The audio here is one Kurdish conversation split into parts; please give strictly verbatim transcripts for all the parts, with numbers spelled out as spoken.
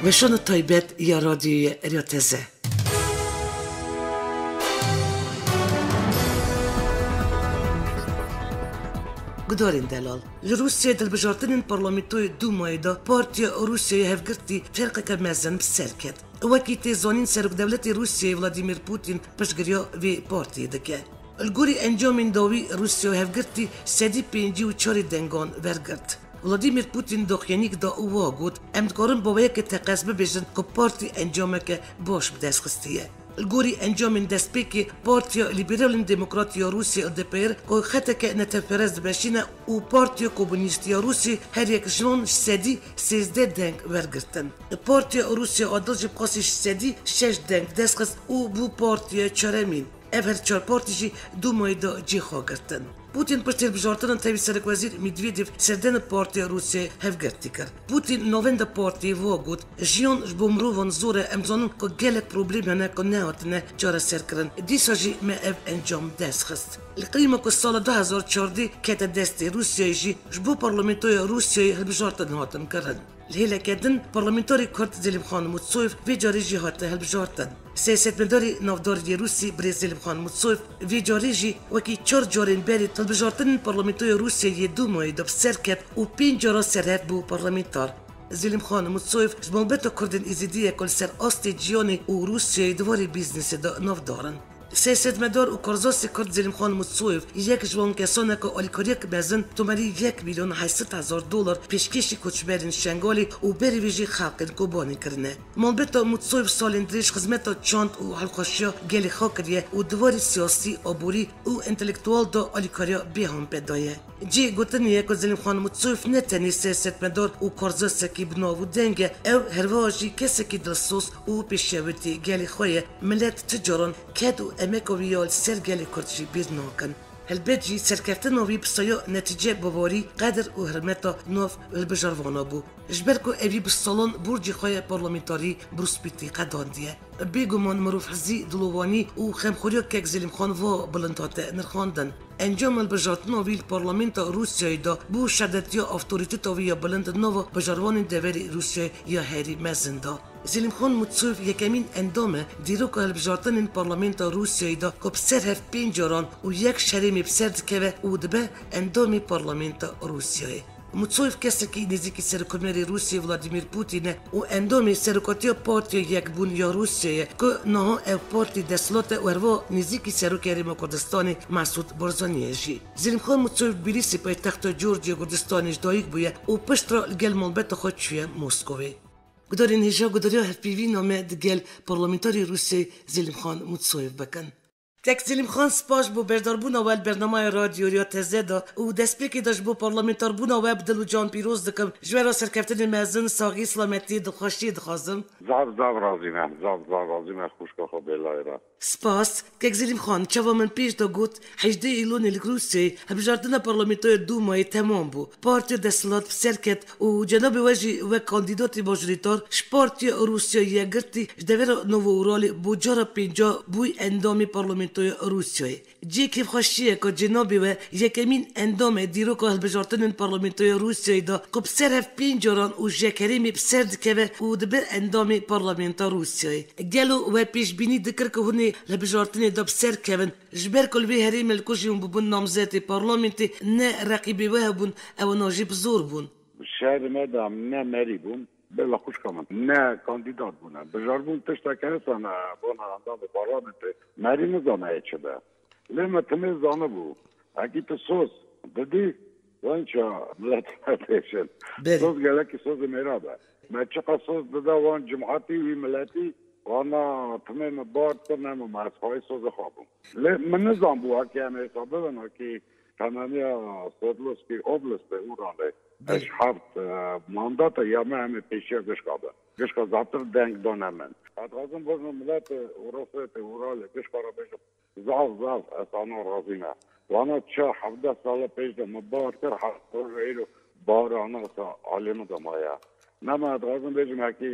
Weşana taybet ya Radyoyê Erya Teze. Gudarên delal. Li Rûsyayê di hilbijartinên Parlamentoyê Dûmayê de Partiya Rûsyayê Hevgirtî ferqeke mezin bi ser ket. Wekî tê zanîn, Serokdewletê Rûsyayê Vladimir Putin piştgiriya vê partiyê dike. Li gorî encamên dawî, Rûsya Hevgirtî sedî pêncî û çarê dengan wergirt. Vladimir Putin daxuyanîk da û wiha got, Em dikarin baweyeke teqez bibêjin ku partî encameke baş bi dest xistiye. Li gorî encamên destpêkê, Partiya Lîberalên Demokrat ya Rûsyayê, L D P R, ku xeteke netewperest dimeşîne û Partiya Komunîst ya Rûsyayê her yek ji wan ji sedî sêzdeh deng wergirtin. Partiya Rûsya Adil jî bi qasî ji sedî şeş deng dest xist û bû partiya çaremîn. Ev her çar partî jî Dûmayê de cî xwe girtin. Putin piştî hilbijartinan tevî Serokwezîr Medvedev serdana Partiya Rûsyayê Hevgirtî kir. Putin navenda partiyê wiha got, Jiyan ji bo mirovan zor e, em zanin ku gelek problem hene ku nehatine çareserkirin. Dîsa jî me ev encam dest xist. Li Qirîma ku sala du hezar çardeh kete destê Rûsyayê jî ji bo Parlamentoya Rûsyayê hilbijartin hatin kirin. Li hêleke din, parlamenterê Kurd Zelîmxan Mutsoyev vê carê jî hate hilbijartin. Siyasetmedarê navdar yê Rûsî birêz Zelîmxan Mutsoyev vê carê jî wekî çar carên berê hilbijartinên Parlamentoya Rûsya yê Dûmayê de bi ser ket û pênc caran serhev bû parlamenter. Zelîmxan Mutsoyev ji malbeta Kurdên Êzidî ye ku li ser astê ciyanê û Rûsyayê di warê bîznîsê de navdar in. Siyasetmedar û karzasê Kurd Zelîmxan Mutsoyev yek ji wan kesan e ku alîkariyek mezin, tomarî yek milyon heyt sed hezar dolar, pêşkêşî koçberên Şengalê û berî vê jî xelkên Kobanê kirine. Malbeta Mutsoyev salên dirêj xizmeta çand û hilxweşiya gelê xwe kiriye û di warê siyasî, aborî û entelektual de alîkariya bêhempe daye. Cihê gotinê ye ku Zelîmxan Mutsoyev ne tenê siyasetmedar û karzasekî bi nav û deng e, ew herwiha jî kesekî dilsoz û pêşewitî gelê xwe ye. Milet tu caran ked û emeka wî ya li ser gelê Kurd jî bîr nakin. Helbet jî serkeftina wî bi saya netîce bawarî, qedir û hirmeta nav hilbijarvana bû. Ji ber ku evî bi salan borcê xwe ya parlamenterî bi rûspîtî qedandiye. Bêguman mirovhezî, dilovanî û xemxweriya kek Zelîmxan va bilind hate nirxandin. Encama hilbijartina wî li Parlamenta Rûsyayê de bû şedetiya awtoriteta wî ya bilind nava bijarvanên deverê Rûsyayê ya herî mezin de. Zelîmxan Mutsoyev yekemîn endam e dîroka hilbijartinên Parlamenta Rûsyayê de ku bi ser hev pênc caran û yek ji herêmê bi ser dikeve û dibe endamê Parlamenta Rûsyayê. Mutsoyev kesekî nêzîkî Serokkomarê Rûsyayê Vladimir Putin e û endamê Serokatiya Partiya Yekbûn ya Rûsyayê ye ku niha ev partî desthilat e û herwiha nêzîkî Serokê Herêma Kurdistanê Mesûd Barzanî ye jî. Zelîmxan Mutsoyev Tbilîsî, paytexta Georgiya Kurdistanê, ji dayik bûye û piştre li gel malbeta xwe çûye Moskovê. Gudarên hêja, gudariya hevpeyvîna me digel parlamenterê Rûsyayê Zelîmxan Mutsoyev bikin. Kek Zelîmxan, spas ji bo beşdarbûna we li bernameya Radyo Rêya Teze de û destpêkê de ji bo parlamentarbûna we bi dil û can pîroz dikim. Ji we re serkeftinê mezin, saxî, silametiyê, dilxweşiyê dixwazim. Zaf, zaf razî me. Zaf, zaf razî me, xwişka xwe bêlayê re. Spas. Kek Zelîmxan, çawa min pêş de got, hejdê Îlonê li Rûsyayê hilbijartina parlamentoya Dûmayê temam bû. Partiya desthilat bi ser ket û cenabê we jî wek kandîdatê majorîtar ji Partiya Rûsya Yekgirtî ji devera Novo Uralê bo cara pênca bûy endamê Parlamentoya Rûsyayê. Cihê kêfxweşiyê ye ku cenabê we yekemîn endam e dîroka hilbijartinên Parlamentoya Rûsyayê de ku bi ser hev pênc caran û ji yek herêmê bi ser dikeve û dibe endamê Parlamenta Rûsyayê. Gelo we pêşbînî dikir ku hûn ê li hilbijartinê de bi ser kevin? Ji ber ku li vê herêmê li ku jî hûn bûbûn namzetê parlamentê, ne reqîbê we hebûn, ewana jî bi zor bûn. Şerê me de em ne merî bûn, bela xwişka min. Ne kandîdat bûne. Bijaribûn tiştek hesane bona endamê parlamentê. Merî nizane yê çi be. Lê me timê zanibû. Ekî tu soz didî, wenca milet me têşin. Belê. Soz gelekî sozê mêra be. Me çiqas soz dida wan cemaetî wî miletî, wana timê me bar kir, nema me ez xwayî sozê xwe bûm. Lê min nizanbû, wekî em hêsa bibin, wekî temamiya Sverdlovskî Oblastê, Uralê, Belê. Ji heft, e, mandata ya me em ê pêşiya gişka bin. Gişka zaftir deng dane min. Ez dixwazim bêjim miletê Urosê tê Uralê gişka re bêjim. Zaf, zaf ez ana razî me. Wana çar hevdeh sala pêş de me bar kir, heta roja îro bar ana sa alê min de maye. Nema ez dixwazim bêjim, hekî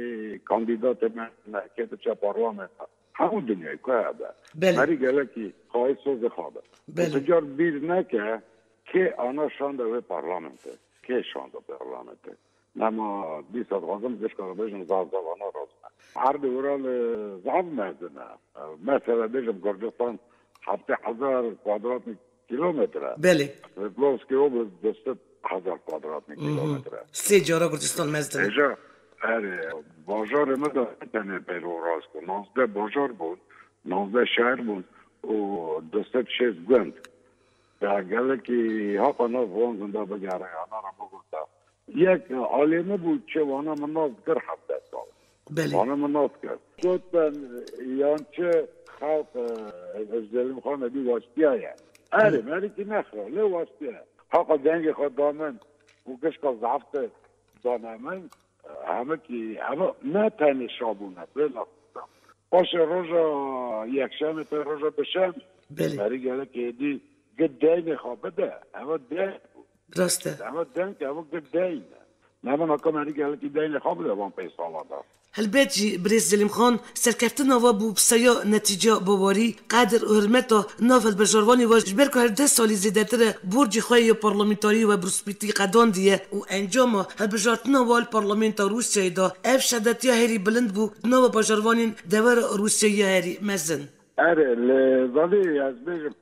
kandîdatê me, me kê diçe parlamenta. Hemû dinyayê ku hebe. Belê. Merî gelekî xwayî sozê xwe be. Belê. Ti car bîr neke kê ana şande wê parlamentê. Kê şande parlamentê. Nema dîsa dixwazim gişka re bêjim, zaf zaf ana razî me. Erdê wira li zaf mezin e. Mesela bêjim Gurcistan heftê hezar kwadratî kilometre. Belê. Sverdlovskî Oblast du sed hezar kwadratî kilometre. Sê cara Gurcistan mezin e. Êja, erê, bajarê me de ne tenê Pêrorasko, nozdeh bajar bûn, nozdeh şehir bûn û du sed şêst gund. Ya gelekî hapa nav wan zinda bigere, ana re bigurte. Yek alê min bû, çi wana min nas kir hevdeh sal. Belê. Wana min nas kir. Gotin, yan çi xelq, e, Zelîmxan Ebî waştiyaye. Erê, merikî nexwe, lê waştiye. Haqa dengê xwe da min û gişka zaf te dane min, e, hemikî, hema ne tenê şabûne, bêla. Paşê roja yekşemê te roja duşemê. Belê. Merî gelek êdî gi deynê xwe bide. Eva deng bû. Rast e. Eva deng, eva gi deyn e. Nema naka merî gelekî deynê xwe bide van pênc sala de. Helbet jî birêz Zelîmxan serkeftina we bû bi saya netîca bawerî, qedir û hurmeta nav hilbijarvanê we, ji ber ku her deh salî zêdetir e borcê xwe ya parlamentarî we bi rûspîtî qedandiye û encama hilbijartina we li parlamenta Rûsyayê de ev şedetiya herî bilind bû di nava bajarvanên devera Rûsyayê ya herî mezin. Erê, li Zalî ez bêjim,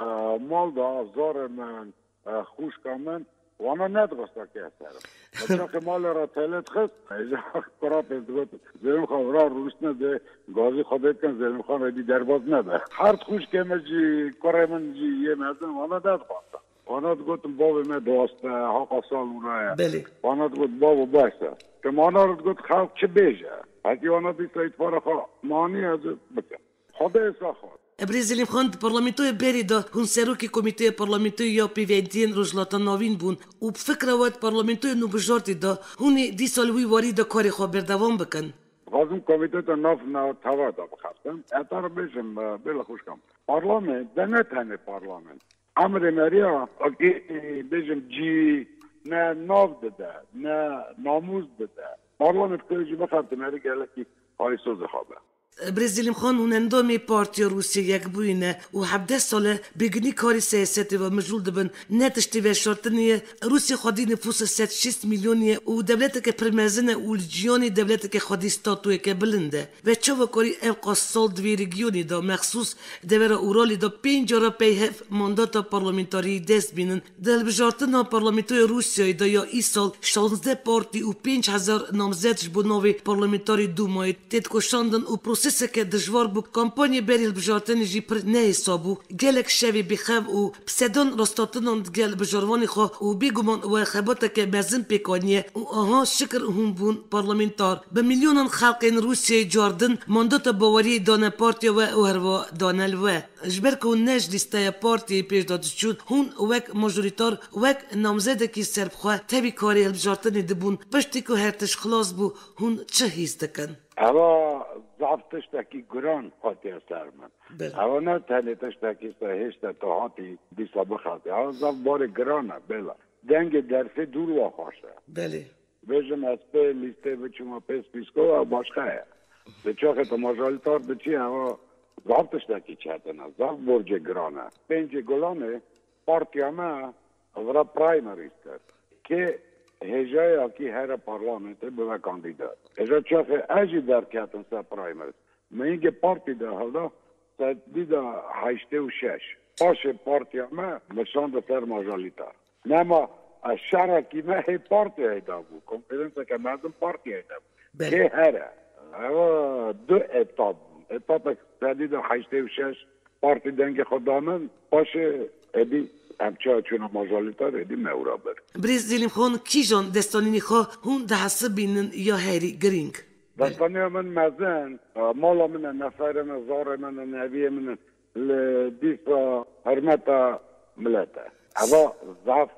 e, mal da zarê min, e, xwişka min, wana nedixwesta ke ez herim. Min çaxê malê re tele dixist, êja kura pê digot, Zelîmxan vira rûniştine dê gazî xwe dê bikin, Zelîmxan êdî derbas nebe. Her xwişkê min jî, kurê min jî yê mezin, wana nedixwesta. Wana digotin, bavê me diwaste, haqa sal wira ye. Belê. Wana digot, bavo bes e. Ke mana re digot, xelk çi bêje? Hekî wana dîsa îtfara xwe manî ez ê bikim. Xwedê saxo. Birêz Zelîmxan, di parlamentoya berê de hûn serokê komîteya parlamentoyê ya pêvendiyên Rojhilata Navîn bûn û bi fikra we di parlamentoya nûbijartê de hûn ê dîsa li wî warî de karê xwe berdewam bikin. Dixwazim komîteya nav na tava de bixebtim. Heta re bêjim, e, bêla xwişkam. Parlament de ne tenê parlament. Emrê meriya, akê bêjim cî ne nav dide, ne namûs dide. Parlament tu jî bixebtim, herî gelekî haysoz xwe be. Birêz Zelîmxan, hûn endamê Partiya Rûsya Yekbûyî ne û hevdeh sal e bêginî karê siyasetê ve mijûl dibin. Ne tiştê veşartinê ye. Rûsya xwedî nifûsa sed şêst milyonî ye û dewleteke pir mezin e û li cîhanê dewleteke xwedî statuyeke bilind e. Ve çawa karî ev qas sal di vê regîyonê de, mexsûs devera Uralê de pênc cara pey hev mandata parlamentarî dest bînin? Di hilbijartina Parlamentoya Rûsyayê de ya îsal şazdeh partî û pênc hezar namzet ji bo navê Parlamentarê Dûmayê têdikoşandin û proseseke dijwar bû. Kampanyê berî hilbijartinê jî pir nehêsa bû. Gelek şevê bêxev û bi sedan rastatinan digel bijarvanê xwe û bêguman we xebateke mezin pêk aniye û aha şikir hûn bûn parlamentar. Bi milyonan xelkên Rûsyayê cardin mandata baweriyê dane partiya we û herwa dane li we. Ji ber ku hûn ne ji lîsteya partiyê pêş de diçûn, hûn wek majorîtar, wek namzedekî serbixwe tevî karê hilbijartinê dibûn, piştî ku her tişt xilas bû, hûn çi hîs dikin? Eva zaf tiştekî giran hatiye ser min. Belê. Eva ne tenê tiştekî se hêşte tu hatî dîsa bixebitî. Eva zaf barê giran e, bêla. Dengê dersê dûr wa xweş e. Belê. Bêjim ez pê lîstê biçûma pê spîsko, ew başqa ye. Di çaxê tu majalîtar diçî, ewa zaf tiştekî çetin e, zaf borcê giran e. Pêncê gulanê partiya me vira primaries kir. Kê hêjayakî here parlamentê bibe kandîdat. Hêja çaxê ez jî derketim ser primaries. Me hingê partî de hilda sedî de heştê û şeş. Paşê partiya me nişan de ser majalîtar. Nema, e, şerekî me hê partiyayê de bû. Konferenseke mezin partiyayê de bû. Belê. Kê here. Ewa du etap bûn. Etapek sedî de heştê û şeş partî dengê xwe da min. Paşê êdî em çawa çûne majalîtar, êdî me wira bir. Birêz Zelîmxan, kîjan destanînê xwe hûn dihesibînin ya herî girîng? Belê. Destaniya min mezin, e, mala min e, neferê min, zarê min e, neviyê min in. Li dîsa hurmeta milet e. Eva zaf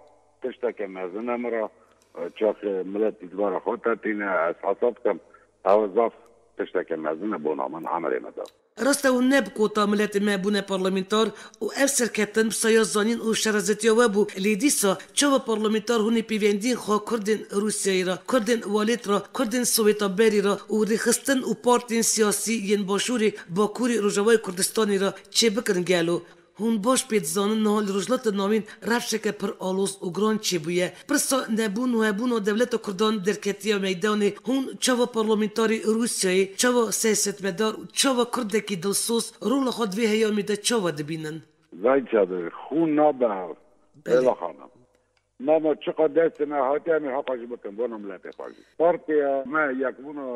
tişteke mezin e min re, e, çaxê milet îtibara xwe tetîne, ez hesab dikim, eva zaf tişteke mezin e bona min, emirê min de. Rast e, hûn ne bi kota miletê me bûne parlamentar û ev serketin bi saya zanîn û şerezetiya we bû, lê dîsa çawa parlamentar hûn ê pêvendiyên xwe kurdên Rûsyayê re, kurdên Walêt re, kurdên Sowêta berê re û rêxistin û partiyên siyasî yên Başûrê, Bakurê, Rojavayê Kurdistanê re çêbikin gelo? Hûn baş pê dizanin niha li Rojhilata Navîn rewşeke pir aloz û giran çêbûye. Pirsa nebûn û hebûna dewleta Kurdan derketiye meydanê. Hûn çawa parlamentarê Rûsyayê, çawa siyasetmedar û çawa Kurdekî dilsoz rola xwe di vê heyamê de çawa dibînin? Zay Çadir, xûn nabe ev. Belê. Êla Xanim. Mama çiqa destê me hatiye, em ê heqa jî bikin bona miletê xwe jî. Partiya me Yekbûna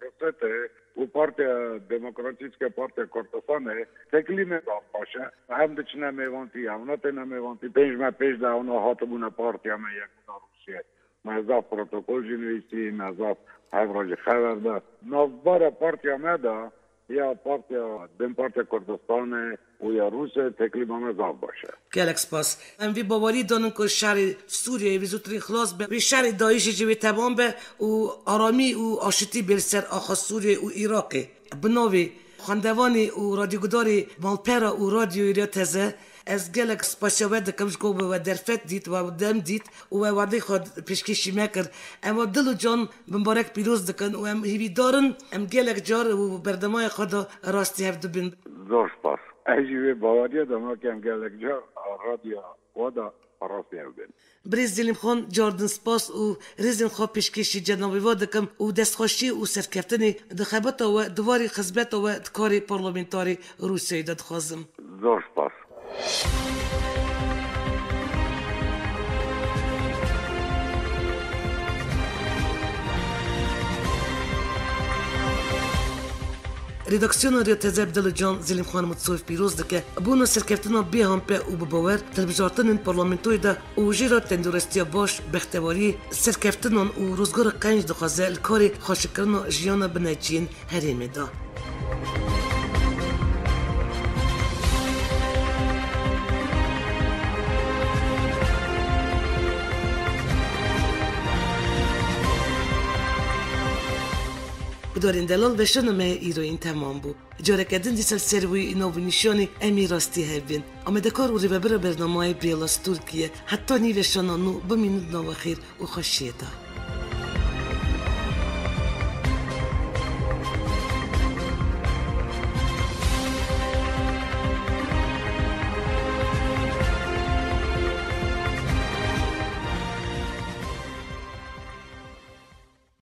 Rûsetê û Partiya Demokratîk e, Partiya Kurdistanê teklîmê zaf baş e. Em diçine mêvantî, ewna têne mêvantî. Pênc meh pêş de ewna hatibûne Partiya me Yekbûna Rûsiyê. Me zaf protokol jî nivîsî, me zaf hev re jî xeber da. Navbera partiya me de ya partiya, DEM Partiya Kurdistanê û ya Rûsya teklîfa me zaf baş e. Gelek spas. Em vî bawerî danin ku şerê Sûriyeyê vî zûtirîn xilas be, vî şerê DAIŞê jî wê temam be û aramî û aşitî bê li ser axa Sûriyê û Iraqê. Bi navê xwendevanê û radyogudarê malpera û radyoyê Rêya Teze, ez gelek spasiya we dikim ji ku we derfet dît, we dem dît û we wadê xwe pêşkêşî me kir. Em we dil û can bi mibarek pîroz dikin û em hîvîdar in, em gelek car û berdemaya xwe de rastî hev dibin. Zor spas. Ez jî wê baweriya de me ke em gelek car radyoya we de rastî hev bin. Birêz Zelîmxan, cardin spas û rêzên xwe pêşkêşî cenabê we dikim û destxweşî û serkeftinê di xebata we, di warî xizmeta we di karê parlamentarê Rûsyayê de dixwazim. Zor spas. Redaksiyona Rêya Teze bi dil û can Zelîmxan Mitsoyev pîroz dike. Bona serkeftina bê hampe û bi bawer di hilbijartinên parlamentoyê de û jê re tenduristiya baş, bextewariyê, serkeftinan û rûzgara qenc dixwaze li karê xweşikirina jiyana binevçiyên herêmê de. Guhdarên delal, veşana me îroyîn temam bû. Careke din dîsa li ser wî nav û nîşanî em ê rastî hev bin. Amadekar û rêvebira bernamayê Bêlas Tirkiye. Heta nîveşana nû bimînin di nava xêr û xweşiyê de.